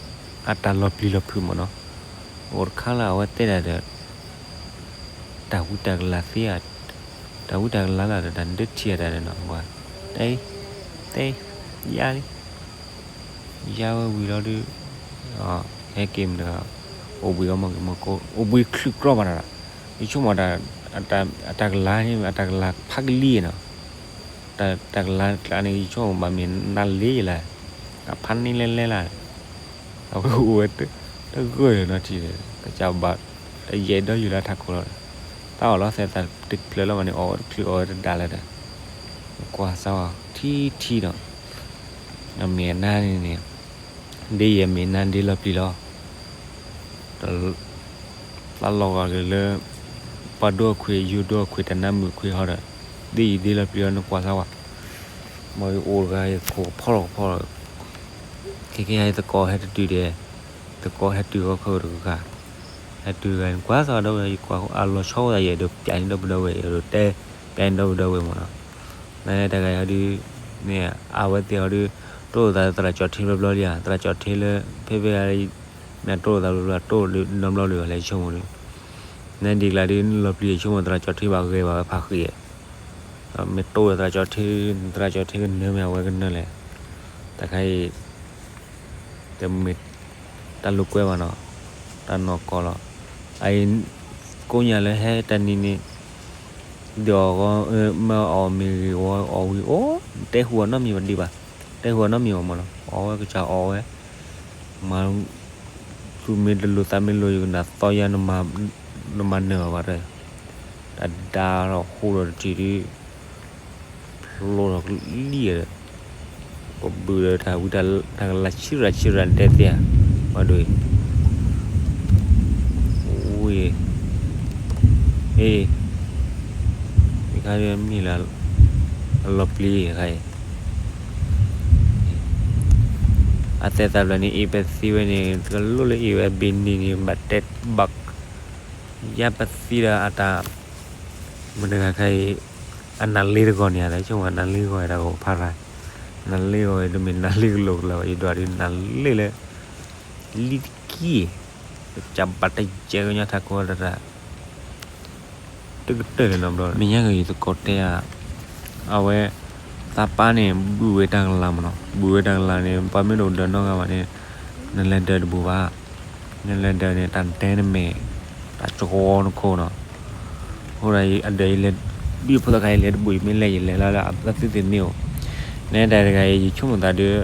အတၢ်လီၤပျံၤလီၤဖုးမးနီၤ, အိၣ်တခါလၢအဝဲတဲဒၣ်ဒီး တၢ်ဝံတၢ်ကလၤသ့ဧါ, တၢ်ဝံတၢ်ကလၤလၢဒီးတၢ်ဒၢထံၣ်အတၢ်ဒီးနီၤ ပှၤ တဲ တဲ ယါလံ ယါဝဲဝံၤလီၤဒုး ဟဲက့ၤမတၤ အိၣ်ဘှံးအီၤမ့ၢ်က့ၤမ့ၢ်ကီ အိၣ်ဘှံးချုးကြီဘၣ်နီၤ, ယဆိကမိၣ် အတၢ်ကလၤန့ၣ် အတၢ်ကလၤဖးကလံၤနီၤ, တၢ်ကလၤကျါန့ၣ် ယဆိကမိၣ်ဘၣ်မ့ၢ်နါလ့ယလၢ်, အဖးန့ၢ်လဲၤလဲၤလၢ်, အဝဲအိၣ်ဝဲ တဂၢၢ်နီၤထံၣ် ကစၢ်ဘၣ် တယဲၢ်ဒီးယုၢ်လၢထးခိၣ်လီၤ, တၢ်အီၣ်လီၤသဲးသးတချုးလီၤမးန့ၣ် အီၣ်ဝဲတချုးအီၣ်ဝဲတဒါလၢၤဒီး ကွၢ်စၢ်ဝဲထံထံဒီး အမ့ၢ်အနါန့ၣ်န့ၣ် ဒ်ယမ့ၢ်နါဒ့လီၤပျံၤလီၤ, သးလီၤဂာ်က့ၤလၢ ပှၤဒိအခွံ ယိၤဒိအခွံ တၢ်နါမုၣ်ခွံဟီဒီး ဒ်ယဒ့လီၤပျံၤလီၤ နကွၢ်စၢ်ဝဲ, မ်ယအိၣ်တဂၤ ယခိၣ်ကဖီလီၤကဖီလီၤ, ခဲကနံၣ်အံၤသကိးဟဲတတုၤဒီး သကိးဟဲတုၤဂီၤခၢၣ်တဂၤ, ဟဲတုၤတဂၤန့ၣ် ကွၢ်စၢ်ဝဲဒီး ယကွၢ်အလီၤဆီဝဲဒၣ် ယအဲၣ်ဒိးပျးန့ၢ်ဒီပုၢ်ဒီဝဲၢ် ယအဲၣ်ဒိးတဲ ပျးန့ၢ်ဒီပုၢ်ဒီဝဲၢ်မးနီၤ, နတဂၤအံၤဒုး မ့ၢ်အဝဲသ့ၣ်အီၤဒုး တိၢ်သးသရၣ်ကၠီၣ်ထ့ဘျီဘျီလံဧါ, သရၣ်ကၠီၣ်ထ့လၢ ဖဲဖဲအံၤ မ့ၢ်တိၢ်သးဘျီဘျီ တိၢ်နီတဘျီလၢၤဘၣ်လၢယဆိကမိၣ်ဒုး, နဒ်ကျါဒုး နလီၤပျံၤယဆိကမိၣ် သရၣ်ကၠီၣ်ထ့ဘၣ်ဂဲၤဘၣ်ဝဲဖးဃံးဧါ, မ့ၢ်တိၢ်သရၣ်ကၠီၣ်ထ့ သရၣ်ကၠီၣ်ထ့ကနၢမ့ၢ်အဝဲကနၢလဲၣ်, တၢ်ခါအံၤ တမ့ၢ်တၢ်လိာ်ကွဲဘၣ်နီၤ, တၢ်နီၢ်ကီၢ်လီၤ, အအံၤ ကိးညါလၢဟဲတနံၤန့ၣ် ဒီးအီၤ မ့ၢ်အီၣ်မ့ၢ်ဂ့ၤဝဲအီၣ်ဝံၤအိၣ် တဲဟူအီၤနီတမံၤဘၣ်ဒံးဘၣ်, တဲဟူအီၤနီတမံၤဘၣ်မးနီၤ, အီၣ်ဝဲကစၢ်အီၣ်ဝဲ, မၤ သူၣ်မ့ၢ်တလိၤသးမ့ၢ်လိၤ ယကနၣ်သီယါ နမၤနၢၤအီၤဘၣ်တဲ, တၢ်ဒါလီၤဟူလီၤတထံၣ်ဒုး ဖျိလီၤကလံၤဒီး ပဘုၣ်ဒီးတၢ်ဝံတၢ်ကလၤဆံရၣ်ဆံရၣ်တဲသ့ဧါ, ပှၤဒိၣ်အံၤ, ဝံၤ, အ့, တခါမ့ၢ်လၢ အလီၤပျံၤတခါအံၤ, အသဲသးဘျီန့ၣ် အ့ၣ်ပသံဝဲန့ၣ် တကလိလၢအ့ၣ်ဝဲဘ့ၣ်နံၤန့ၣ် ဘၣ်တဲဘၣ် ယါပသံဒီးအတၢ် မတၤတဂၤခါအံၤ အနၢ်လ့တဂီၢ်န့ၣ် အသးဆိကမိၣ်နၢ်လ့ဂီၢ်တၢ်ဂီၤဖးရၤ, နၢ်လ့ဂီၢ်ဝဲ တမ့ၢ်နၢ်လ့ကလိာ်ကလၤဘၣ် ယဒွးဒ်နၢ်လ့လၢ လံတကံၢ်, ကစၢ်ဘၣ်တယဲၢ်ကညီထးခိၣ်တၢ် တကတၢၢ်လၢၤနီတဘျီ, မဲာ်ညါက့ၤယသကိးတဲဧါ, အဝဲ သးပၢ်န့ၣ် ဘုၣ်ဝဲတၢ်ကလၤမးနီၤ, ဘုၣ်ဝဲတၢ်ကလၤန့ၣ် ပှၤမ့ၢ်တအိၣ်ဒၢးနီတဂၤဘၣ်န့ၣ် နလဲၤဒၢးတဘူးဘၣ်, နလဲၤဒၢးန့ၣ် တၢ်တဲနမဲာ် တၢ်ကဝီနခိၣ်နီၤ, အဃိဒီးအဒၢးယလဲၤ ဒ်ဖိသၣ်ခါအံၤလဲၤတဘူး ယမ့ၢ်လဲၤယလဲၤလၢလၢအသးသုသ့ၣ်မ့ၢ်အိၣ်, နဲဒၣ်တဂၤအံၤ ယဆိကမိၣ်သးဒုး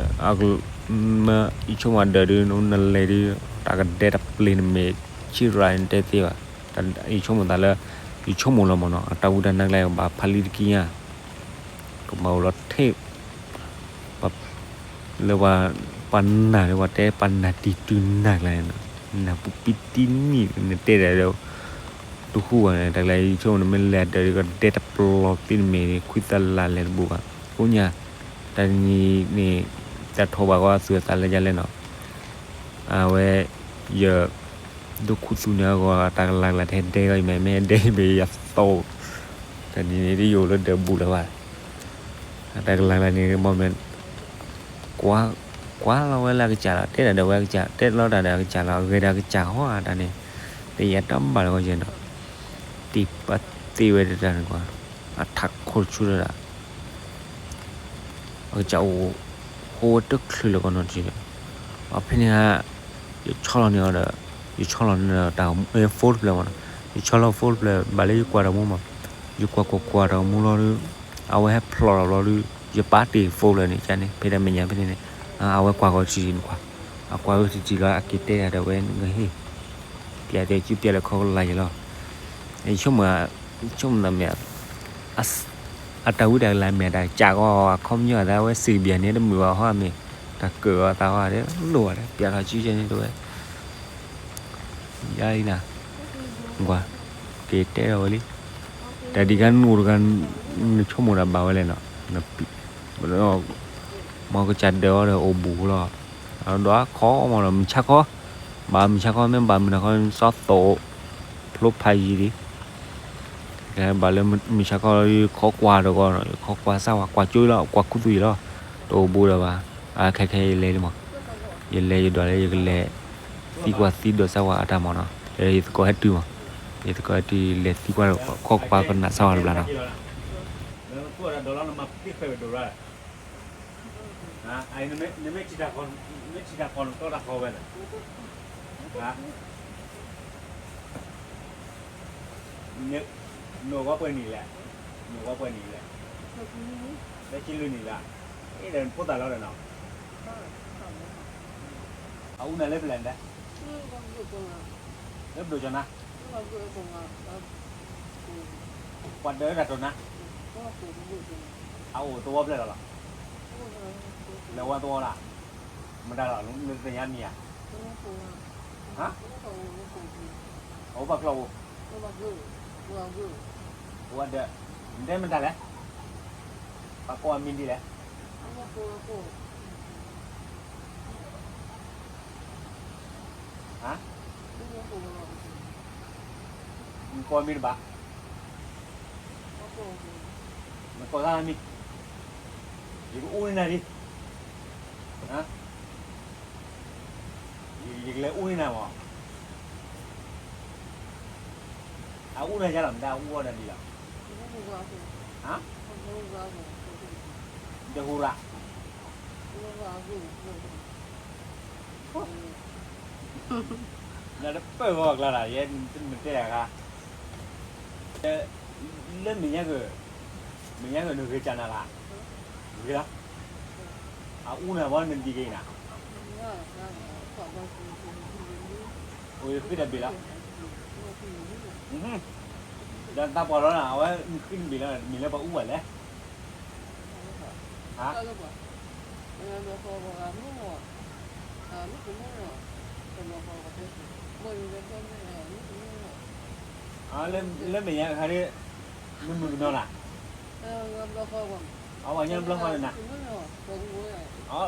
ယဆိကမိၣ်အဒၢးဒုး နလဲၤဒုး တၢ်ကဒဲတပျ့ၤနမဲာ် ဆံရၣ်နတဲသ့ဘၣ်, ယဆိကမိၣ်သးလၢ ယဆိကမိၣ်လီၤမးနီၤ အတၢ်ဝံတၢ်နါကျါ ကဘၣ်ဖးလံတကံၢ်ညါ, ကဘၣ်အိၣ်လီၤထဲ လၢပှၤ ပှၤနာ်လၢပှၤတဲ ပှၤနာ်တံၢ်တုၤနာ်ကျါန့ၣ်နီၤ, နၢ်ပူၤပံတံၢ်နံၣ် နတဲဒၣ်ဒီး တဃူဘၣ်န့ၣ် တၢ်ကျါ ယဆိကမိၣ်နမ့ၢ်လဲၤဒၢးဒုး ကဒဲတပျ့ၤသ့နမဲာ် ခွံသၢလါလဲၤတဘူးဘၣ်, ကိးညါ တနံၤန့ၣ် တၢ်ထိးဘၣ်ကီးအသူၣ်အသးလၢယလဲၣ်နီၤ, အဝဲ ယ ဒိၣ်ခူသူၣ်န့ၣ်အဂီၢ် တၢ်ကလၤကလၤတဟဲဒဲးဂီၢ်အံၤ မ့ၢ်မ့ၢ်ဟဲဒဲးအံၤ မ့ၢ်ယသီၣ်, တနံၤန့ၣ်တယိာ်လၢဒၢးဘူးလၢၤဘၣ်, တၢ်ကလၤကလၤန့ၣ် မ့ၢ်မ့ၢ် ကွၢ်လီၤဝဲလၢအကစၢ်လီၤ, တဲတၢ်ဒီးဝဲအကစၢ်, တဲလီၤတၢ်ဒီးအကစၢ်လီၤ, အဂဲၤဒီးအကစၢ်ဟီဧါတၢ်န့ၣ်, တယံာ်တၢ်ဘၣ်လၢၤဂီၢ်ကဲနီၤ, တံၢ်ပာ်သ့ဝဲတတၢ်န့ၣ်ကွၢ်, အထးခိၣ်ဆူၣ်တၢ် အကစၢ်အိၣ် ဟိဝဲတချုးလၢၤကီးနီတထံၣ်ဒီး, အဖဲန့ၣ်ဧါ, ယဆီလီၤန့ၢ်အီၤဒီး, ယဆီလီၤန့ၢ်ဒီးတၢ် phone တဖျၢၣ်မးနီၤ, ယဆီလီၤ phone တဖျၢၣ် ဘၣ်လၢယကွၢ်တၢ်မူမး, ယကွၢ်ကွၢ်ကွၢ်တၢ်မူလီၤဒီး, အဝဲဟဲဖျိးထီၣ်ဘျီဒီး, ယပာ်တ့ၢ် phone တဖျၢၣ်န့ၣ် ကန့ၣ် ဖဲတၢ်မဲာ်ညါဖဲန့ၣ်န့ၣ်, အဝဲကွၢ်ကီးထံၣ်နကွၢ်, အကွၢ်ဝဲထံၣ်ထံၣ်လီၤ အက့ၤတဲတၢ်ဒီးဝဲ နကဟ့ၣ် ပျဲတဲကၠူပျဲလၢခီကလါယဲလီၤ, ယဆိကမိၣ် ဆိကမိၣ်သးမ့ၢ် အတၢ်ဝံတၢ်ကလၤမ့ၢ်တၢ်ကးကီ အခီပညီအသးဝဲစံးဘၣ်န့ၣ် တမုာ်ဘၣ်ဟီမ့ၢ် တၢ်ကၢၣ်အသးဟီဒီး လိၣ်ဘၣ်ဒီး ပျဲထီၣ်စုကဲန့ၣ်တဝဲ ယၤအံၤနၤ ကွၢ် က့ၤတဲထီၣ်ဝဲလံ, တၢ်ဒံးခါနအိၣ်တဂၤ နဆိကမိၣ်တၢ်ဘၣ်ဝဲလဲၣ်နီၤ, မ်ကစၢ်ဒၢးအီၤဒီးအိၣ်ဘူးလီၤ, ဒီးခီမီၤဒီးမုၢ်ဆါခီ, ဘၣ်မုၢ်ဆါခီမ့ၢ်ဘၣ်မုၢ်နၤခီ စီၤသိး ဖျိဖးယံၤလံ ဘၣ်လၢမုၢ်ဆါခီ ယခီကွၢ်တဂီၢ်နီၤ, ယခီကွၢ်စၢ်ဝဲ ကွၢ်ကၠိလီၤ ကွၢ်ခူသူၣ်အံၤလီၤ, တအိၣ်ဘူးဒီးဘၣ်, အခဲခဲယလဲၤလံမး, ယလဲၤယဒွးလၢယကလဲၤ သံကွၢ်သံဒိးစၢ်ဝဲအတၢ်မးနီၤ, ယသကိးဟဲတုၤမး, ယသကိးဟဲတုၤ လဲၤသံကွၢ်ခီကွၢ်ကနၣ်စၢ်ဝဲတဘျီနီၤ နမ့ၢ်ထံၣ်တၢ်ကီၢ် နတီတၢ်ကီၢ်ဝဲလဲၣ်, နဂီၢ်ပှဲၤနံၣ်လဲၣ်, နဂီၢ်ပှဲၤနံၣ်လဲၣ်, လၢခံလွံၢ်နံၣ်လၢ, အဲၣ်ဒိးနဖိသၣ်လီၤဒီးနီၤ, အအူနၤလၢပလဲၣ်ဒၣ်, လၢပဒိၣ်ကၠီနၤ, ပှၤဒၢးတၢ်တိာ်နၤ, အအိၣ်သဝီဖျၢၣ်လီၤလီၤ, လၢဝါသဝီလၢ, မတၤလီၤ နသ့ၣ်ညါမံၤဧါ, ဟါ, အအိၣ်ဘၣ်ကျီၢ်ဧိၤ, ဝဲဒၢး, နတဲမတၤလဲၣ်, ပှၤကိးအမံၤဒ်လဲၣ် ဟါ, နကိးမံၤတဘၣ်, နကိးသးမံၤ, ယကအူန့ၢ်နၤဒံး, ယကလဲၤအူန့ၢ်နၤမး, အအူနၤယါလီၤ မတၤအအူအီၤနၤဒံးလီၤ, ဟါ, တဟူရၤ နတပၢၢ်ဂီၢ်အကျါလီၤ ယဲနတဲတၢ်ခါ, လၢမဲာ်ညါက, မဲာ်ညါကနဂ့ၤကၢ်နၤလီၤ, ဂ့ၤလီၤ, အအူနၤဘၣ်နဒံးက့ၤနၤ, အိၣ်ယဃ့တၢ်ဘ့ၣ်လီၤ, ဒီးသးပှၢ်လီၤနၤ အဝဲနဃ့တဘ့ၣ်လီၤ မ့ၢ်လၢပှၤအူဘၣ်လဲၣ် ဟါ, လၢမဲာ်ညါခါဒ်, နမုၢ်ကနီၤလီၤ, အပှၤကညီတဘျီဃီဒီးနၤ,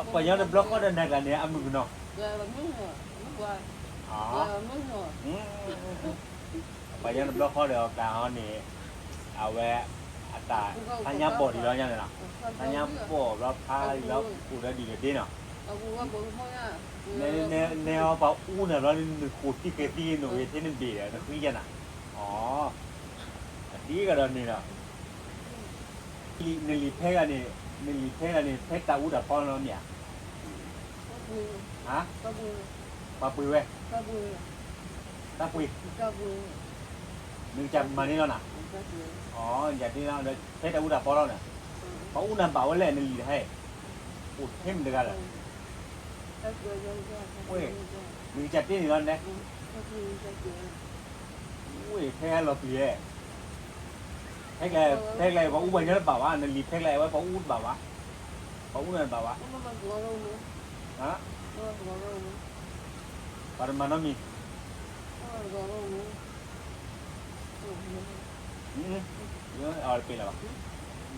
ပှၤကညီတဘျီဃီဒီးနၤကျါန့ၣ် အမုၢ်ကနီၤ, ပှၤကညီတဘျီဃီဒီးအကျါဟီန့ၣ်, အဝဲ, အတၢ်, ဖးညါဘီၣ်ဒံးလီၤညါန့ၣ်လီၤ, ဖးညါဘီၣ်ဘျီဖးလီၤ ကိၣ်ဒီးဒံးဒီးဒ့နီၤ, နဲအီၤပှၤအူနၤဘျီ နဃိးတံၢ်ဃဲၤသံ နဂ့ၤထဲနဘ့ၣ်ဒီး နဃံယါနၤ, အီ, အဒ်ကဒီးန့ၣ်ဒီး, နလံာ်ဖဲဂၤန့ၣ်, နလံာ်ဖဲဂၤန့ၣ် ဖဲတၢ်အူတၢ်ဖီလီၤမ့ၢ်ဧါ, ဟါ, ပှၤပှ့ၤဝဲ, တၢ်ပှ့ၤ, နကစၢ်မၤန့ၢ်လီၤနၤ, အီ, ယတဲလီၤဒီး ဖဲတၢ်အူတၢ်ဖီလီၤန့ၣ်, ပှၤအူနၤဘၣ်ဝဲလဲၣ် နလံာ်တဟါအံၤ, အိၣ်ထဲမတၤတဂၤလၢ နကစၢ်တ့န့ၣ်လီၤနဲ, ဝ့ၢ် ဖဲလီၤပျံၤဧဲ, ဖဲကျဲ, ဖဲကျဲ ပှၤအူပှၤညီတဘၣ်ဘၣ်, နလံာ်ဖဲကျဲဝဲပှၤအူတဘၣ်ဘၣ်, ပှၤအူနၤတဘၣ်ဘၣ်, ပှၤတမၤနီတမံၤ, ယအီၣ်တပ့ၤလၢၤဘၣ်,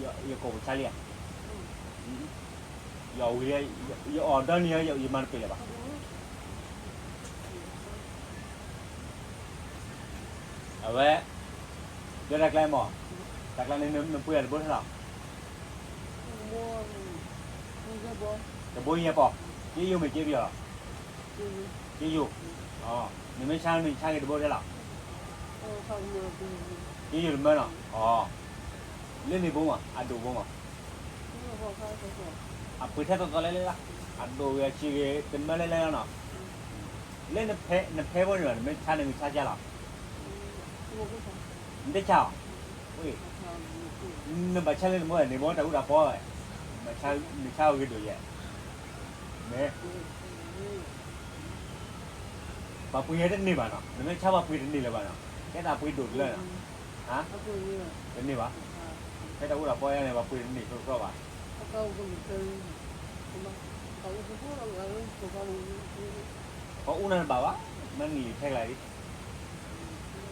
ယကိးပဆါလံဧါ, ယအီၣ်ဝံၤလံ, ယအီၣ်ဒီနံၤ ယမၤတပ့ၤလၢၤဘၣ်. အဝဲ, ဒီးတၢ်ကျဲမး, တၢ်ကျဲန့ၣ် နပှ့ၤအီၤတဘိထဲလီၤ. တဘိယဲၢ်ပီၢ်, က့ယိာ်မ့ၢ်က့ပယီၤလီၤ. က့ယိာ်, နမ့ၢ်ဆါန့ၣ်ဆါက့ၤတဘိထဲလီၤ. က့ယိာ်တမၢနီၤ, လၢန့ၣ်ဘိမး အဒိၣ်ဘိမး. အပှ့ၤထဲသိးသိးလဲၣ်လဲၣ်လီၤ, အဒိၣ်ဂ့ၤအဆံးဂ့ၤ တမၢလဲၣ်လဲၣ်လီၤနီၤ. လၢနဖဲဘိန့ၣ်ဘၣ် နမ့ၢ်ဆါန့ၣ်ဂ့ၤဆါကၢ်လီၤ. နတဆါအီၤ, နဘၣ်ဆါလၢနမိၢ်န့ၣ် ဘီတၢ်အူတၢ်ပီ, နဆါအီၤဂ့ၤဒိၣ်ယဲၢ်, မ့ၢ် ပှၤပှ့ၤတန့ၢ်ဘၣ်နီၤ, နမ့ၢ်ဆါပှၤပှ့ၤတန့ၢ်လၢၤဘၣ်နီၤ, ကဲသးပှ့ၤဒိၣ်တလၢနီၤ, တန့ၢ်ဘၣ်, ဖဲတၢ်အူတၢ်ပီယါန့ၣ် ပှၤပှ့ၤတန့ၢ်တြီဘၣ်, ပှၤအူနၤတဘၣ်ဘၣ်, မ့ၢ်နလံာ်ထဲကျါအံၤ,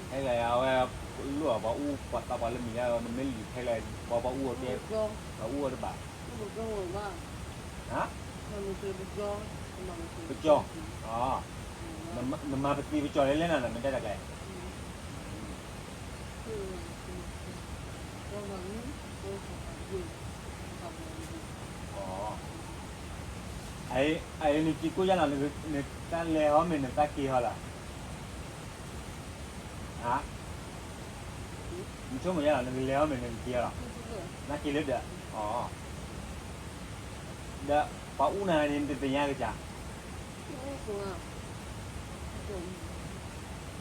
ထဲကျါအံၤ အဝဲလိၣ်အီၤ ပှၤအူပှၤသးပှၢ်လၢမဲာ်ညါ နမ့ၢ်လံာ်ထဲကျါအံၤ ပှၤပှၤအူအီၤကဲ, ပှၤအူအီၤတဘၣ်, ပှၤအူအီၤတဘၣ်, ပကၠီ, နမၤပသံပကၠီလဲၣ်လဲၣ်နၤ နမ့ၢ်တဲတၢ်ကျဲ, အအံၤ နစံးကိၣ်ယါလီၤ နတၢ်လဲၤဟီမ့ၢ်နတၢ်က့ၤဟီလီၤ, နဆိကမိၣ်ယါလီၤ နကလဲၤဟီမ့ၢ်နကက့ၤဟီလီၤ, နက့ၤလၢဒီး, ဒီးပှၤအူနၤန့ၣ် နတသ့ၣ်ညါကစၢ်,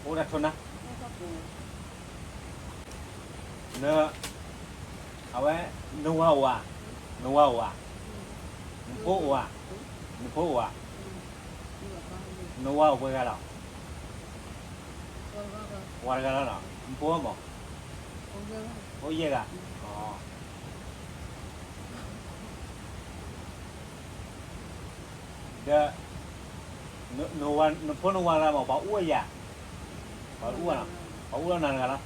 အိၣ်တၢ်ထိးနၤ န, အဝဲ, နဝၤအိၣ်ဧါ, နဝၤအိၣ်ဧါ, နဖိအိၣ်ဧါ, နဖိအိၣ်ဧါ, နဝၤအိၣ်ပှဲၤဂၤလီၤ, ပှၤတဂၤလီၤ, နဖိမး, အိၣ်ယဲၢ်ဂၤ, ဒီး နဖိနဝၤတဂၤမး ပှၤအူအီၤယၤ, ပှၤအူအီၤ, ပှၤအူလီၤနၤတဂၤလီၤ,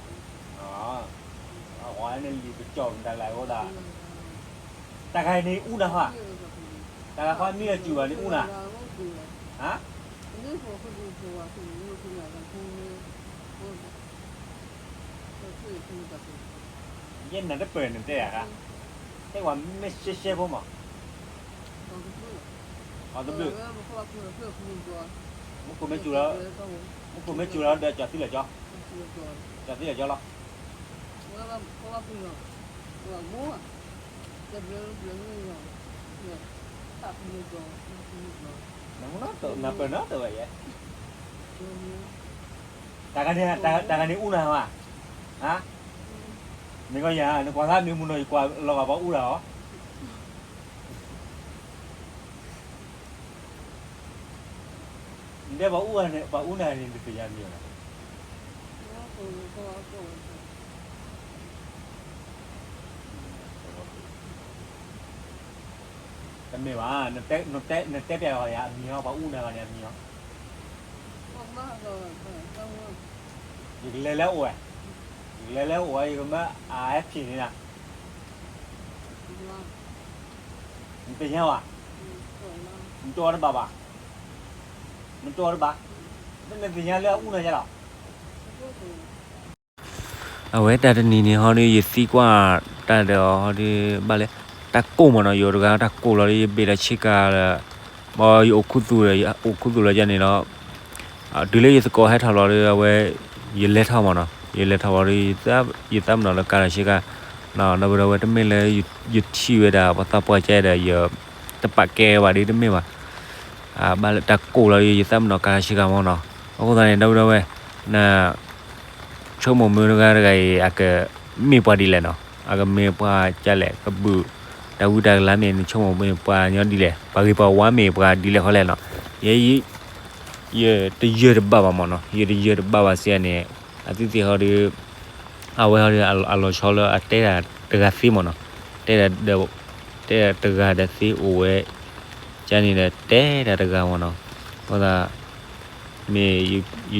အဝဲန့ၣ်လံာ်ပကၠီၣ်မတၤလဲၣ်အဃိသတး, တၢ်ဂၤန့ၣ်အူနၤဟါ, တၢ်ဂၤဃီမ့ၢ်အစူၤဘၣ်န့ၣ်အူနၤ, ဟါ ယဲၢ်နၤတပၢၢ်နတဲယၤ, တဲဝဲမ့ၢ်ရှဲရှဲဖိမး, အီၤတဘျုး, မူခိၣ်မ့ၢ်စူၤလီၤ, မူခိၣ်မ့ၢ်စူၤလီၤဒီးကၠီၤသံလၢာ်ကၠီ, ကၠီၤသံလၢာ်ကၠီလီၤ, နပၢၢ်နီတဝဲယဲၢ် တၢ်ဂၤန့ၣ်, တၢ်ဂၤန့ၣ်အူနၤဟါ, မ့ၢ်ကီယၤ နကွၢ်သးမ့ၢ်မုၢ်နီၤ ယကွၢ်လီၤဂာ်ပှၤအူနၤအီၤ, နတဲပှၤအူနၤန့ၣ် ပှၤအူနၤန့ၣ် နတသ့ၣ်ညါမံၤလီၤ, တမ့ၢ်ဘၣ်, နတဲပျဲလီၤယၤအမံၤဟီ ပှၤအူနၤဂၤန့ၣ်အမံၤဟီ, ယကလဲၤလၢအိၣ်ဝဲ, ယကလဲၤလၢအိၣ်ဝဲ ယကမၢအဟဲဖံးန့ၢ်နၤ, နသ့ၣ်ညါဘၣ်, နတိၢ်အီၤတဘၣ်ဘၣ်, နတိၢ်အီၤတဘၣ်, နသ့ၣ်ညါလၢအအူနၤယၤလီၤ. အဝဲတၢ်တနံၤန့ၣ်ဟီဒီး ယသံကွၢ်တၢ်ဒီးဟီဒီး ဘၣ်လဲၣ်, တၢ်ကိၢ်မးနီၤ, ယိၤတဂၤတၢ်ကိၢ်လီၤဒီး ယဘ့ၣ်ဒီးဆ့ကၤဒီး, ဘၣ်ယအိၣ်ခူသူၣ်ဒီး အိၣ်ခူသူၣ်လီၤယါန့ၣ်လီၤ, တုၤလၢယသကိးဟဲထီၣ်လီၤဒီး အဝဲ, ယလဲၤထီၣ်မးနီၤ, ယလဲၤထီၣ်လီၤဒီး ယသးပ့ၤနီၣ်လၢကၤဒီးဆ့ကၤ, ဒီးပဒီးဝဲတမ့ၢ်လၢ ယထံၣ်ဝဲဒၣ်ပှၤသးပှၢ်ကဲဒီး ယတပာ်ကဲဘၣ်ဒ်တမ့ၢ်ဘၣ်, ဘၣ်လၢတၢ်ကိၢ်လီၤဒီး ယသးပ့ၤနီၣ်ကၤဒီးဆ့ကၤမးနီၤ, အဃိသတးန့ၣ် ဒီးပဒီးဝဲ, န ဆိကမိၣ်မ့ၢ်တဂၤတဂၤအံၤ အကမ့ၢ်ပှၤဒ်လဲၣ်နီၤ, အကမ့ၢ်ပှၤကလဲၣ် ကဘုၣ်တၢ်ဝံတၢ်ကလၤမ့ၢ် နဆိကမိၣ်မ့ၢ်ပှၤညီဒ်လဲၣ်, ပှၤဂ့ၤပှၤဝါမ့ၢ်ပှၤဒ်လဲၣ်ဃီလဲၣ်နီၤ, ယ, ယတယၢၢ်တဘၣ်ဘၣ်မးနီၤ, ယတယၢၢ်တဘၣ်ဘၣ်စ့ၢ်န့ၣ်, အသုသ့ၣ်ဟီဒီး အဝဲဟီဒီး အလီၤဆီလၢအတဲတၢ်တဂၤသ့မးနီၤ, တဲတၢ်ဒီး, တဲတၢ်တဂၤဒီးသ့အိၣ်ဝဲ, ကန့ၣ်ဒီးတဲတၢ်တဂၤမးနီၤ, အဃိသတး မ့ၢ်ယ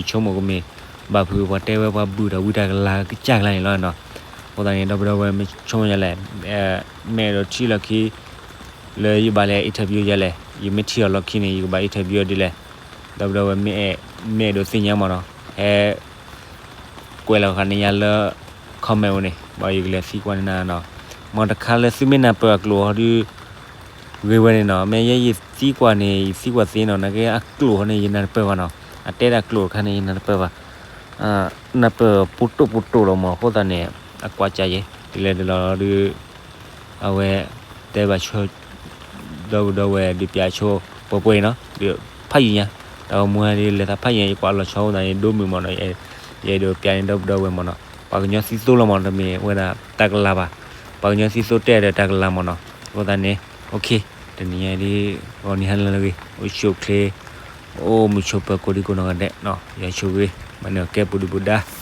ဆိကမိၣ်ကမ့ၢ် ဘၣ်ဖုးပှၤတဲဝဲပှၤဘုၣ်တၢ်ဝံတၢ်ကလၤကစၢ်ကျါန့ၣ်လီၤနီၤ, အဃိသတးန့ၣ် ဒီပုၢ်ဒီဝဲၢ်မ့ၢ်ဆိကမိၣ်ယၤလဲၣ်, မ့ၢ်အဲၣ်ဒိးထံၣ်လီၢ်ခံ လၢယဘၣ်လဲၤ interview ယၤလဲၣ်, ယမ့ၢ်ထံၣ်အီၤလီၢ်ခံန့ၣ် ယကဘၣ် interview အီၤဒ်လဲၣ်, ဒီပုၢ်ဒီဝဲၢ်မ့ၢ်အဲၣ်, မ့ၢ်အဲၣ်ဒိးသ့ၣ်ညါမးနီၤ, ဟဲ comment ကွဲးလီၤဃာ်န့ၢ်ယၤလၢ comment ဝဲန့ၣ် ဘၣ်ယကလဲၤသံကွၢ်န့ၢ်နၤနီၤ. မ်တခါလၢသုမ့ၢ်နၢ်ပၢၢ်အကျိာ်ဟီဒုး ဂ့ၤဝဲန့ၣ်နီၤ. မ့ၢ်ယဲယသံကွၢ်န့ၣ် ယသံကွၢ်သ့နီၤ နာ်က့အကျိာ်ဟီန့ၣ် ယနၢ်တပၢၢ်ဘၣ်နီၤ. အတဲဒၣ်ကျိာ်တခါန့ၣ် ယနၢ်တပၢၢ်ဘၣ်. နၢ်ပၢၢ်ပူၤတိၢ်ပူၤတိၢ်လီၤမး အဃိသတးန့ၣ် အကွၢ်ကၢ်ယဲ တုၤလဲၤတုၤလီၤဒုး အဝဲ တဲဘၣ်ဆိ ဒီပုၢ်ဒီဝဲၢ်ဒုးပၠးဆိ ပှဲၤပှဲၤအံၤနီၤ ဒုးဖးယံၤညါ, တၢ်ဂီၤမူဟဲဒုးလဲၤသးဖးယံၤညါ ယကွၢ်လီၤဆီအိၣ်သးန့ၣ် ဒိမုၢ်မးနီၤ, ယအဲၣ်ဒိးပၠးန့ၢ်ဒီပုၢ်ဒီဝဲၢ်မးနီၤ, ပှၤကညီသံသိလီၤမး တမ့ၢ်ဝဲဒၣ်တၢ်ကလၤဘၣ်, ပှၤကညီသံသိတဲဒီးတၢ်ကလၤမးနီၤ, အဃိသတးန့ၣ် okay တနံၤညါဒုး ဂီၤနံၤဟါလၢအဂ့ၤ အိၣ်ဆူၣ်အိၣ်ချ့ အိၣ်မုာ်ဆိးပၢၤကိးဒံကိးနီၢ်ဂၤဒဲးနီၤ, ယွၤဆိၣ်ဂ့ၤ မၤန့ၢ်အီၤကဲပူၤဒုၣ်ပူၤဒါ